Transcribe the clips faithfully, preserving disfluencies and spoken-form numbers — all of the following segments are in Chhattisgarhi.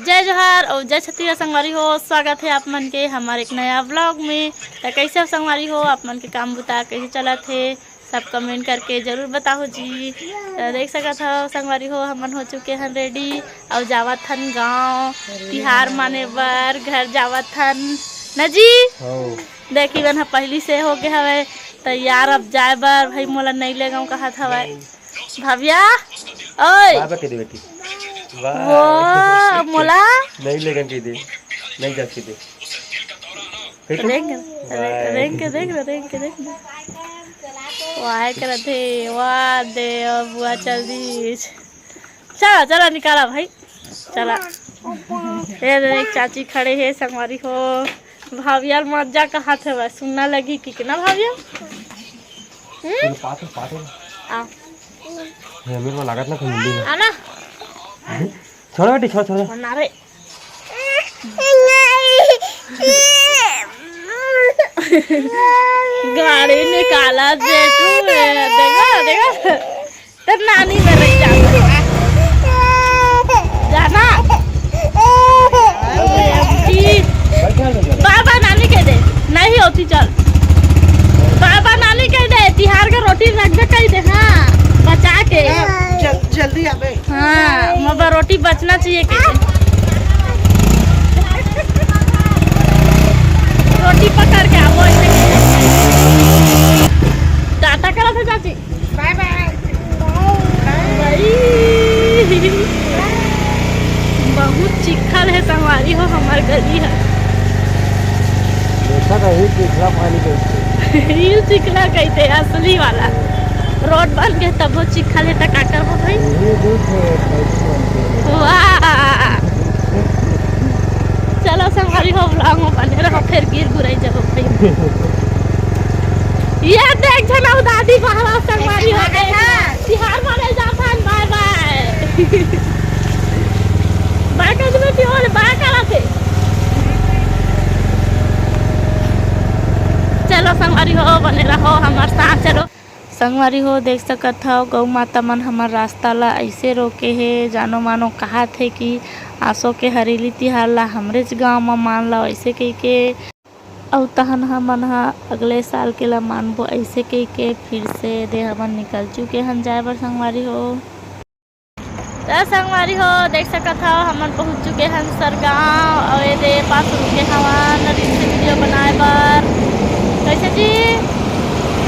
जय जोहार और जय छत्तीसगढ़ संगवारी हो, स्वागत है आप मन के हमारे एक नया व्लॉग में। तो कैसे हो संगवारी हो, आप मन के काम बुता कैसे चलत है, सब कमेंट करके जरूर बताओ जी। तो देख सकत हो संगवारी हो, हमन हो चुके हन रेडी और जावत हन गाँव तिहार माने बर, घर जावत हन न जी। देखी मन ह पहली से हो गए हवे तैयार, अब जाए बर भाई मोला नहीं ले गाँव कहत हवे। भाविया, ओए। बाय बाय कह दे बेटी। वो मोला। नहीं लेगन कह दे, नहीं जा कह दे। कह तो। रेंग, बाय। रेंग के देख ना, रेंग के देख ना। वाह करत हे, वाह दे, अब बुआ चल दीस। चला, चला निकाला भाई, चला। ये दे, एक चाची खड़े हे, संगवारी हो। भाविया ल मजा कहत हवय, सुनना लगी कि ना भाविया? हम्म? पातो, पातो। आ। ये मेरे को लागत ना कोई मिली ना। आना। छोड़ बेटी, छोड़, छोड़। ना रे। गाड़ी निकाला दे तू, देखा, देखा। तेरे नानी में रह जाना। जाना। बाय बाय नानी कह दे। नहीं होती, चल। बाय बाय नानी कह दे, तिहार के रोटी रख दे कह दे, हाँ, बचा के। जल-, जल्दी आवे। हाँ, मगर रोटी बचना चाहिए कह दे। रोटी पकड़ के आवो, ऐसे कह दे। टाटा करा था चाची। बाय बाय। बहुत चिखल है संगवारी हो हमार गली है। देखा था, ये चिखला पानी कैसे? ये चिखला कहते हैं, असली वाला। रोड बन गए तब वो चिखल है, तो का करबो भाई? ये दूध है, कैसे बनते हैं? वाह। चलो संगवारी हो, व्लॉग में बने रहो, फिर गिर गुराई जब भाई। ये देख जना दादी बहरा संगवारी हो गए। तिहार माने जाथन, बाय बाय। बाय कर दे बेटी, ओले बाय करा थे। चलो संगवारी हो, बने रहो हमार साथ, चलो। संगवारी हो, देख सकत हव, गौ माता मन हमर रास्ता ला ऐसे रोके हे, जानो मानो कहात हे कि आसो के हरेली तिहार ला हमरेच गांव म मान ला, ऐसे कहिके। अउ तहन हमन ह अगले साल के ला मानबो, ऐसे कहिके फिर से दे हमन निकल चुके हन जाए बर संगवारी हो। त संगवारी हो, देख सकत हव, हमन पहुंच चुके हन सरगांव, अउ एदे पास रुके हवन रील्स वीडियो बनाए बर। कैसे जी?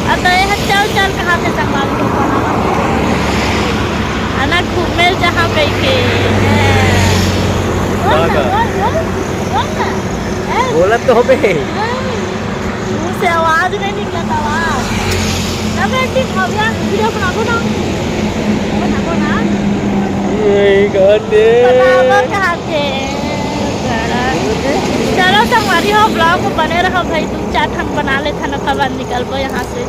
अब तो ये चल चल कहा थे संगवारी हो, बनावा। आना घूमे जहाँ कहीं के। बोल ना, का? बोल, बोल, बोल ना। ए? बोलत तो होबे। ए? मुंह से आवाज नहीं निकलत आवाज। तब एक दिन भव्या वीडियो बनाबो ना। बनाबो ना। ए, घटे। बनाबो कहाँ थे? चलो संगवारी हो, व्लॉग में बने रहो भाई, दू चार ठन बना लेथन, ओकर बाद निकलबो यहाँ से।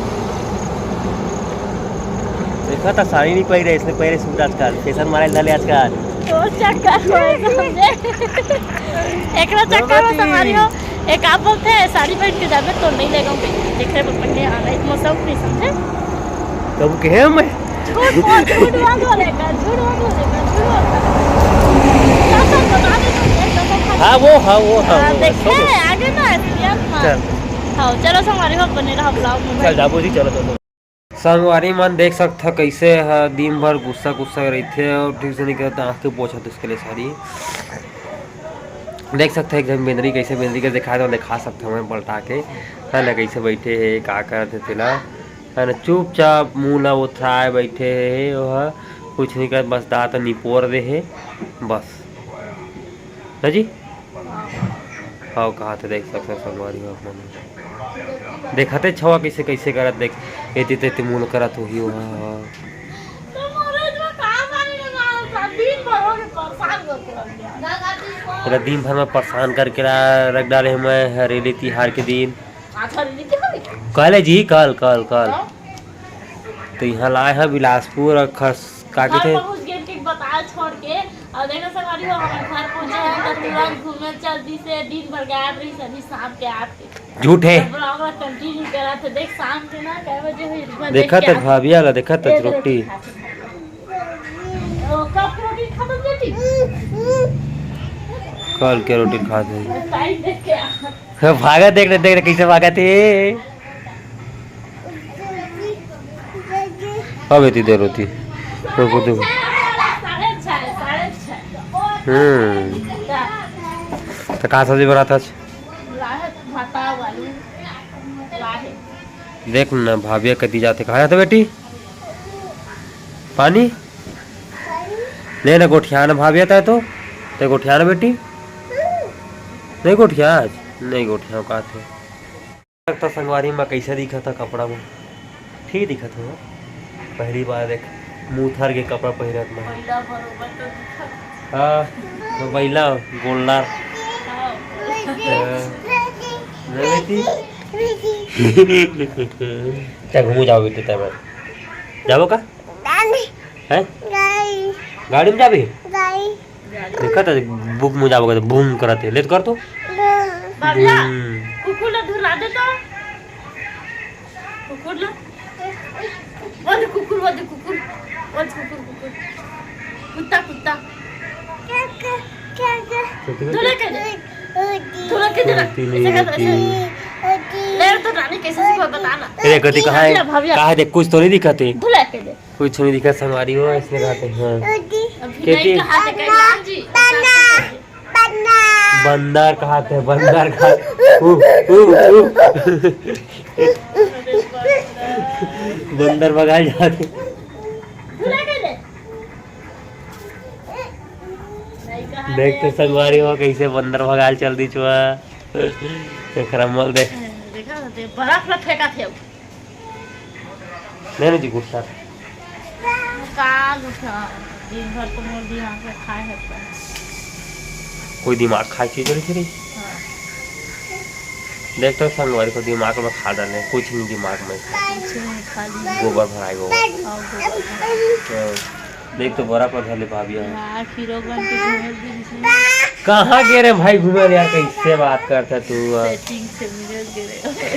देखा था, साड़ी नहीं पहिरे, इसने पहिरे सूट आजकल, फैशन मारे डाले आजकल। तो चक्कर हो समझे। एकरा चक्कर में संगवारी हो, एक आप बोलते हैं साड़ी पहन के जाबे तो नहीं लेगा, देख रहे बप्पन के आना एक मौसम नहीं समझे। तब कहे मैं। झूठ बोल, झूठ मत बोलेगा, झूठ मत बोलेगा, झूठ बोलेगा। कसम बता दे तुम, कसम खा हाँ, वो, हाँ, वो, हाँ, हाँ, वो, देखे, सो। आगे ना, यार, हाँ। चल। हाँ, चलो, संगवारी हो, बने रहो व्लॉग में। चल, जाबो जी, चलो, चलो। संगवारी मन देख सकथव, कैसे ह दिन भर गुस्सा गुस्सा रहिथे अउ ट्यूशन निकलत आँख के पोछत उसके लिए सारी। देख सकथव, एक झन बेंदरी कैसे बेंदरी के दिखा दो, दिखा सकथव मैं पलटा के, है ना, कैसे बैठे हे, का करत हे तेला, है ना, चुपचाप मुंह ला उथराए बैठे हे, ओह कुछ नहीं करत, बस दांत निपोर दे हे, बस। है जी? हाँ, कहा थे, देख सकते हो संगवारी हो आप मन। देखा थे छवा कैसे, कैसे करत, देख, एती तेती मुन करत होही हो, हाँ, हाँ। पूरा दिन भर में परेशान करके ला-, रख डाले हैं मैं हरेली तिहार के दिन। कल है जी, कल, कल, कल। तो यहाँ लाए हैं बिलासपुर और खस-, का घर कहते हैं? पहुँच गए, ठीक बताया छोड़ के। और देखो संगवारी हो, हम घर पहुँचे हैं तो तुरंत घूमे चल दी से दिन भर गायब रही, सभी शाम के आठ के। झूठ है। ब्लॉग ला कंटिन्यू करा थे। देख शाम के ना कै बजे हुई, रुक देखा देख तो के भाभी आला, देखा तो ये रोटी। देखो। ओ, कब रोटी खत्म बेटी? कल के रोटी खात हे। भागत देख रहे, देख रहे कैसे भागत हे। अब एती दे रोटी। रुको, रुको। हम्म। तो का सब्जी बनात हस? देख ना, भाभिया कती जाथे। कहाँ जाथे बेटी? पानी? ले ना, गोठिया ना भाभिया, तै तो। तै गोठिया ना बेटी? नहीं गोठिया आज? नहीं गोठिया, का थे। लगता संगवारी में कैसे दिखत हे कपड़ा में? ठीक दिखत हे। पहली बार देख, मुंह थर के कपड़ा पहिरत में। पहिला बरोबर तो दिखत। हाँ, तो बैला गोलदार। हाँ। हाँ। ना बेटी? चल घूमू जाओ बेटी, तब जाबो का? हैं? गाड़ी में जाबी? देखा था बुक में जाबो का, बूम करत हे, ले तो कर तो। बाबला, बूम। कुकुर ला धुला दे तो। कुकुर ला। वो दे कुकुर, वो दे कुकुर, वो दे कुकुर, कुकुर। कुत्ता, कुत्ता। धुला के दे। धुला के दे ना। ऐसे कर, ऐसे। ले तो रानी कैसे से बता ना। अरे कति कहाँ है? भाभिया, भाभिया। कहाँ है? देख, कुछ तो नहीं दिखत हे। धुला के दे। कुछ नहीं दिखत संगवारी हो, इसने कहा थे, हाँ। अभी केती? नहीं कहा थे, कहीं जी। बंदर कहा थे, बंदर कहा। ऊ, ऊ, ऊ। बंदर भगाए जाते। देख तो संगवारी हो, कैसे बंदर भगाल चल दी चुआ। एकरा मल दे। देखा तो बर्फ ला फेंका थे। नहीं, नहीं जी, गुस्सा। का गुस्सा? दिन भर तो मोर दिमाग में खाए है पर। कोई दिमाग खाए चीज रही थी? हाँ। देख तो संगवारी को दिमाग में खा डाले, कुछ नहीं दिमाग में। कुछ नहीं, खाली गोबर भराए, गोबर। और गोबर भराए। हाँ। देख तो बड़ा पर धर ले भाभी यार। हाँ, हीरो बन के घूमे दिन से। कहाँ गे रहे भाई घूमे यार, कैसे बात करता तू यार? सेटिंग से मिले गे रहे।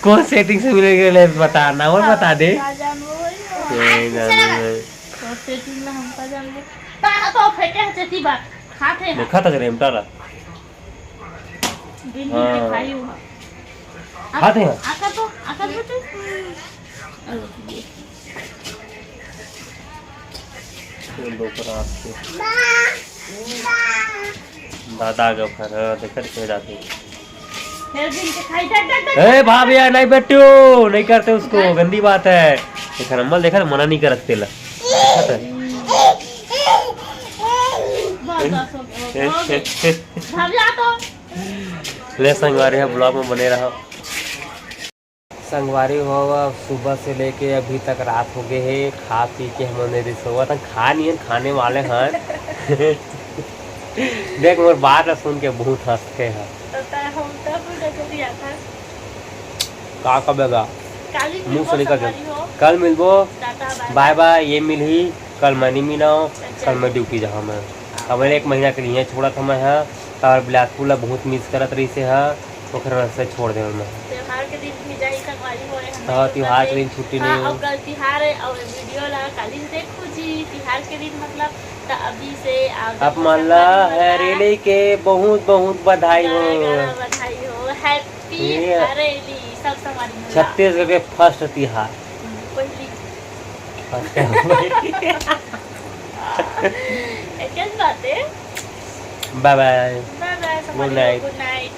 कौन सेटिंग से मिले गे रहे बता ना, और बता दे। का जानबो भाई? ए, जानबो भाई। तो सेटिंग में हमका जानबो। ता तो फेंके है चेती बात। खाते हैं। देखा था रेमटा ला। दिन हाँ। दिखाई हुआ। खाते हैं। आका तो, आका तो। चलो, रात के। दादा के घर, हाँ, देखत के जाते। ए, भाभी यार, नहीं बेटू, नहीं करते उसको, गंदी बात है। देखा, अम्मा देखा, मना नहीं करत तेला। भाभी आ तो। ले संगवारी है, ब्लॉग में बने रहो। संगवारी हो, अब सुबह से लेके अभी तक रात हो गए हे, खा पी के हमन एदे सोवत हन, खा नियन खाने वाले हन। देख मोर बात ला सुन के बहुत हंसते हैं। तो तै हम तब उधर चली जाता। का कबे गा? काली मुंह से मिलबो निकल गया। संगवारी हो। कल मिलबो। टाटा बाय बाय। बाय बाय, ये मिलही, कल मैं नहीं मिला हूँ, अच्छा। कल मैं ड्यूटी जाऊँ मैं। अब एक महीना के लिए छोड़ा था मैं, हाँ, और बिलासपुर ला बहुत मिस करत रही से, हाँ। ओखर वजह से छोड़ देवल मैं। त्योहार के दिन भी जाही संगवारी हो, हमन हाँ, लोग त्योहार के के। दिन छुट्टी हाँ, नहीं हो। अब कल त्योहार है और वीडियो ला काली से देखो जी, त्योहार के दिन मतलब, त अभी से आप आप मन ला संगवारी हो हरेली के बहुत बहुत बधाई हो। गारा गारा बधाई हो, हैप्पी ये हरेली सब संगवारी हो। छत्तीसगढ़ के फर्स्ट त्योहार। हम्म, पहली। फर्स्ट त्योहार। एक बात है। बाय बाय। बाय बाय, संगवारी हो, गुड नाइट। गुड नाइट।